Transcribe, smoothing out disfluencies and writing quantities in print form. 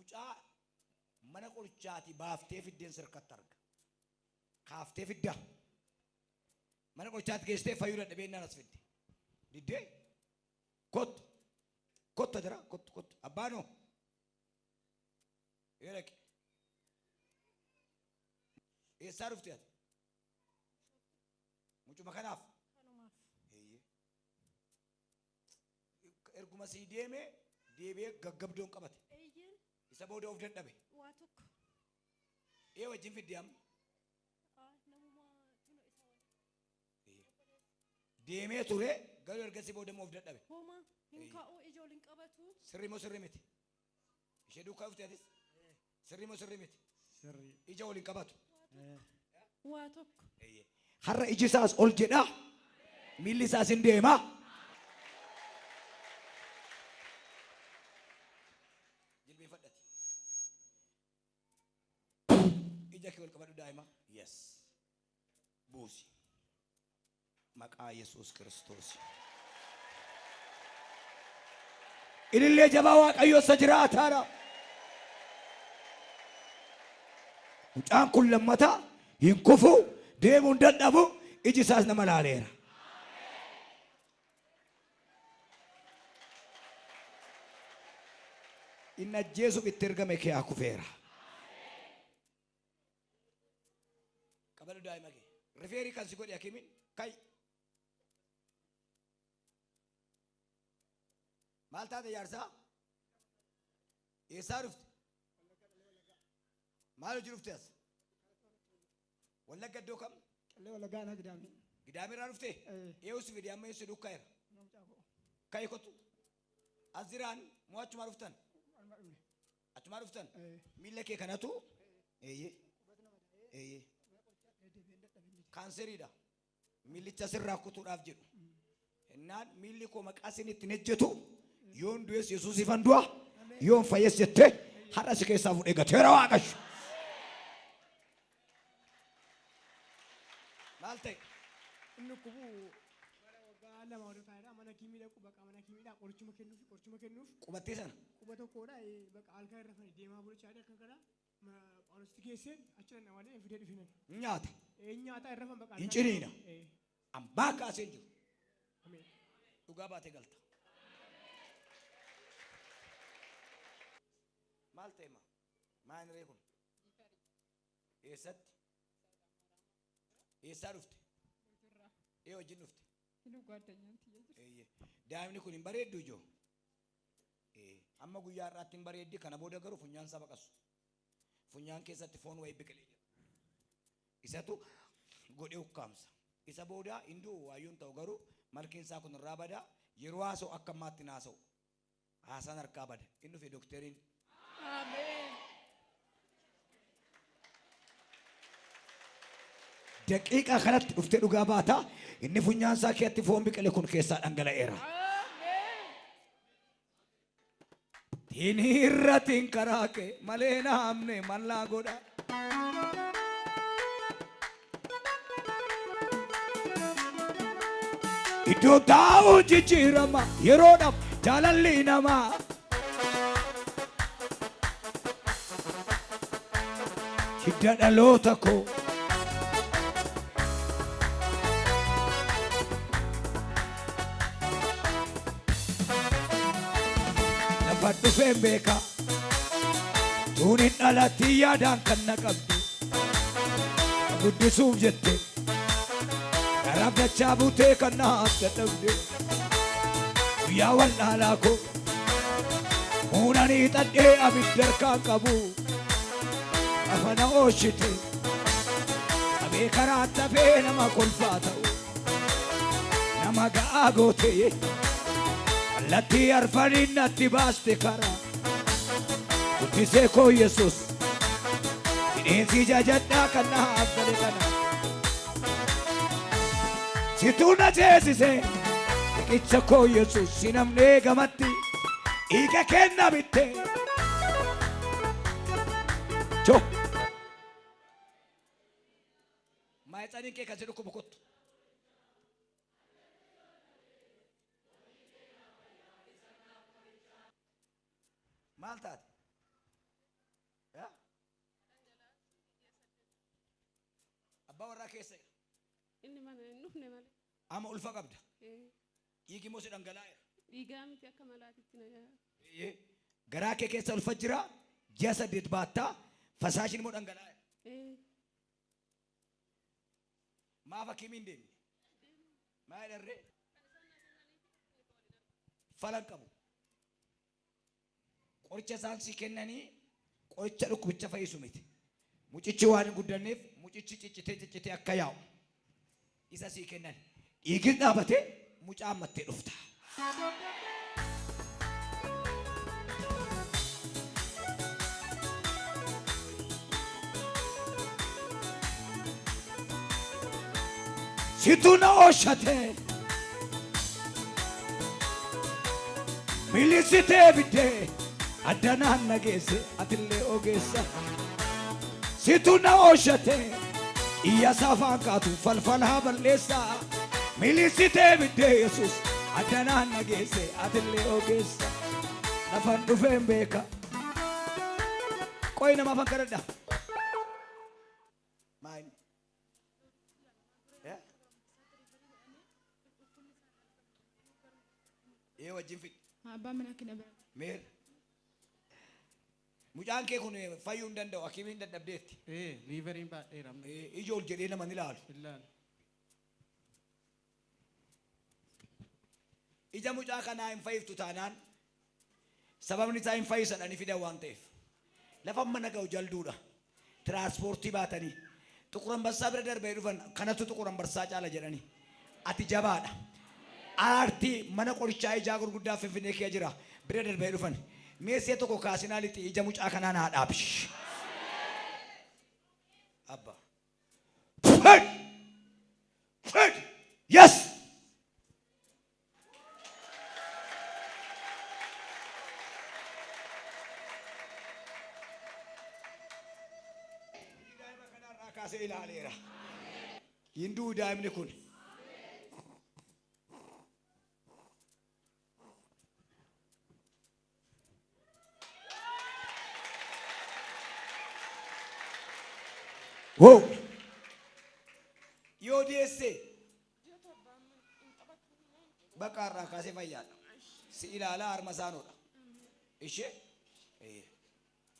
Mucaa mana qorichaatii baaftee fiddeen sirkatti arga. Kaaftee fidda. Mana qorichaatti geessitee fayyuu dadhabee innaan as fidde. Diddee? Kottu. Kottu adaraa kottu kottu. Abbaanoo. Ee dhaqi. Eessaa dhufte ati? Mucuma kanaaf. Kanumaaf. Eeyyee. Erguma sii deeme deebi'ee gaggabdoon qabate. Eeyyeen Isa booda of dadhabe. waa tokko. Ee wajjin fidde amma. Ah, namuma kuno isa waliin. Deemee ture garuu ergasii booda immoo of dadhabe. Homaa hin Eeyyee. ka'u ija ol hin qabatu. Sirrii moo sirrii miti? Ishee duukaa dhufte atis? Sirrii moo sirrii miti? Sirrii. Ija ol hin qabatu. Waa tokko. Eeyyee. Har'a iji isaas ol jedha. Miilli isaas hin deema. Jilbeeffadhati. Ija kee ol qabadhu daa'ima. Yes. Buusi. Maqaa Yesuus Kiristoos. Ilillee jabaa Waaqayyoo isa jiraataadha. Mucaan kun lammata hin kufu, deemuu hin dadhabu, iji isaas nama laaleera. Inni ajjeesuuf itti ergame kee haa kufeera. Qabadhu daa'ima kee. Rifeerii kan si godhe hakiimiin ka'i. Maal taate jaarsaa? Eessaa dhufte? Maal hojii dhufte as? Wallagga iddoo kam? Qillee Wallaggaa aanaa Gidaamii. Gidaamii irraa dhufte? Ee. Eewu si fide amma eessu dukkaa'eera? Mucaa koo. Ka'i kottu. As jiraan moo achumaa dhuftan? Walumaa dhufne. Achumaa dhuftan? Ee. Miilla kee kanatu? Eeyyee. Eeyyee. Kaanseriidha. Miillicha sirraa kutuudhaaf jedhu. Innaan miilli koo maqaa isin ittiin ejjetu yoon du'es Yesuusifan du'a yoon fayyes jettee har'a si keessaa fuudhee gateera Waaqayyo. Maal ta'e? Inni dhukkubu bara waggaa 2 ol kaa'eera. Mana kiimii dhaqu baqa mana kiimiidhaa qorichuma kennuuf qorichuma kennuuf Qubattee sana. Quba tokkodha baqa halkan irra fani deemaa bulchaa halkan kana Phaawulositti geesseen achi dhaqna malee fidee dhufinan. Hin nyaata. Hin nyaata irra fan baqa. Hin ciniina. Ambaa kaasee hin jiru. Ameen. Dhugaa baatee galta. Maal ta'e maa? Maal ree kun? Eessatti? Eessaa dhufte? Ee wajjin dhufte? Inuu gaaddanyaan tiyya jira. Eeyyee. Daa'imni kun hin bareeddu ijoo? Ee. Amma guyyaa har'aatti hin bareeddi kana booda garuu funyaan isaa baqassu. Funyaan keessatti foon wayii biqilee jira. Isatu godhee ukkaamsa. Isa booda hin du'u waayyuun ta'u garuu malkiin isaa kun irraa bada yeroo haasa'u akka ammaatti hin haasa'u. Haasaan harkaa bada. In dhufe dokteriin. Ameen. Daqiiqaa kanatti dhuftee dhugaa baata. Inni funyaan isaa keessatti foon biqile kun keessaa dhangala'eera. Ameen. Tiniirratiin karaa kee malee naamne mallaa godha. Iddoo taa'u jijjiirama yeroodhaaf jaalalli namaa. Hidda dhaloota koo. Lafa dhufeen beeka. Tuun hin dhalatin yaadaan kan na qabde. Na guddisuuf jette. Garaaf dachaa buutee kan naaf dadhabde. Guyyaa wallaalaa koo. Muunanii xadhee abidda harkaan qabu. Lafa na ooshite. Qabee karaa tafee nama kolfaa ta'u. Nama ga'aa gootee. Kallattii arfaniin natti baaste karaa. Guddisee koo Yesuus. Bineensi jajadhaa kan naaf gale kana. Situu na ceesise. Riqicha koo Yesuus si namnee gamatti. Dhiiga kenna bitte. Choo. Maayitsaniin kee kan si dhukkubu kottu. Maal taate? Abbaa warraa keessa jira. Inni mana hin dhufne malee. Amma ulfa qabda. Ee, Dhiigi immoo si dhangala'eera. Dhiigaa miti akka malaatitti na yaa'a. Eeyyee. Garaa kee keessa ulfa jira. Ji'a 8 baattaa. Fasaashiin immoo dhangala'eera. Ee, Maaf hakiimii hin deemne? Maa jedharree? Fala hin qabu. Qoricha isaan sii kennanii qoricha dhukkubicha fayyisu miti. Mucichi waan hin guddanneef mucichi ciccitee ciccitee akka yaa'u isa sii kennan. Dhiigis dhaabatee mucaa ammattee dhufta. Situ na oshate milisitee biddee addanaan na geesse atillee ogeessa. Situ na oshate iyyaasa afaan kaatu falfalaa balleessa. Milisitee biddee Yesuus addanaan na geesse atillee ogeessa. Lafan dhufeen beeka. Qoyi nama afaan kadhadha. Maal? Eh? Ee wajjin fidhi. Abbaan manaa kina bira. Meer. Mucaan kee kun fayyuu hin danda'u hakiimiin dadhabdeetti. Ee, liiveriin baadheera amma. Ija ol jedhee nama ni ilaalu. Ilaalu. Ija mucaa kanaa hin fayyiftu taanaan sababni isaa hin fayyisadhanii fidan waan ta'eef. Lafa amma naga'u jalduudha. Tiraanspoortii baatanii Xuqur Ambassaa bira darbanii dhufan kanatu Xuqur Ambassaa caala jedhanii. Ati jabaadha. Aartii mana qorichaa ijaa gurguddaa Finfinnee kee jira bira darbanii dhufan. Mee si'a tokko kaasinaa lixi ija mucaa kanaa naa dhaabi. Abba. Fed! Fed! Yes! Daa'ima kanarraa kaasee ilaaleera. Hin du'u daa'imni kun. Wow! Yoo deesse Bakka har'aa kaasee fayyaadha. Si ilaalaa harma isaanoodha. Ishee? Ee.